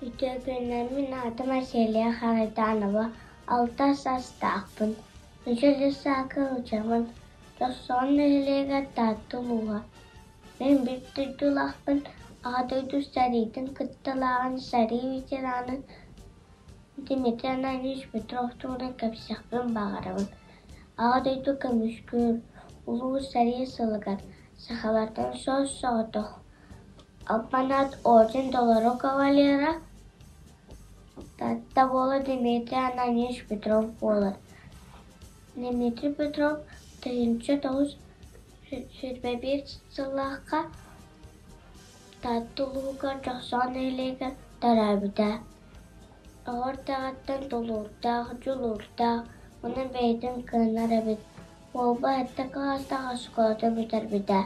Үтүө күнүнэн мин аатым Аселия Хаританова, алта саастаахпын. Үчүгэй саака сылдьабын. Дьохсоҕон нэһилиэгэр Таатта улууһа. Мин биир дойдулаахпын, Аҕа дойду сэриитин кыттыылааҕын, сэрии ветеранын Дмитрий Ананьевич Петров туһунан кэпсиэхпин баҕарабын. Аҕа дойду көмүскүүр Улуу сэрии сылыгар сахалартан суос-соҕотох Албан аат орден толору кавалера Таатта уола Дмитрий Ананьевич Петров буолар. Дмитрий Петров 1921 сыллаахха Таатта улууһугар Дьохсоон нэһилиэгэр төрөөбүтэ. Оҕо эрдэҕиттэн тулуурдаах, дьулуурдаах уонна бэйэтин кыанар эбит. Уолба сэттэ кылаастаах оскуолатын бүтэрбитэ.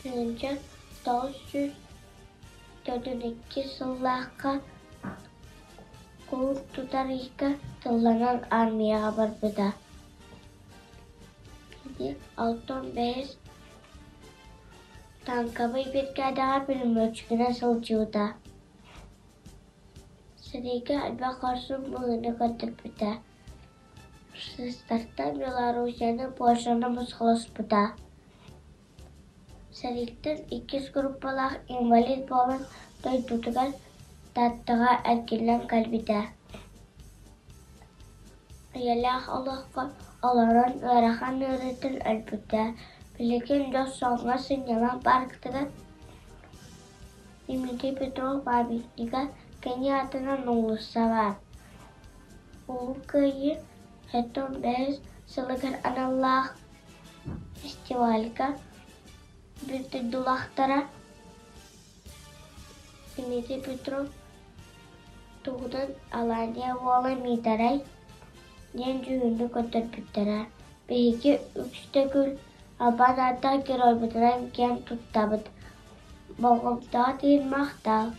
1942 сыллаахха кулун тутар ыйга тылланан аармыйаҕа барбыта. Ити 65 танковай биригээдэҕэ пулеметчигынан сылдьыбыта. Сэриигэ элбэх хорсун быһыыны көрдөрбүтэ. Фашистартан Белоруссияны, Польшаны босхолоспута. Сэрииттэн иккис группалаах инвалид буолан дойдутугар Тааттаҕа эргиллэн кэлбитэ. Үйэлээх олоххо олорон ыарахан ыарыытын өлбүтэ. Билигин Дьохсоҥҥо сынньалаҥ пааркатыгар Дмитрий Петров памятнига кини аатынан уулусса баар. Улуу Кыайыы 75 сылыгар аналлаах фестивальга биир дойдулаахтара Дмитрий Петров туһунан Алания уола Миитэрэй диэн дьүһүнү көрдөрбүттэрэ. Биһиги үгүс төгүл албан ааттаах геройбутунан киэн туттабыт. Болҕомтоҕо тиийиммэхтаах.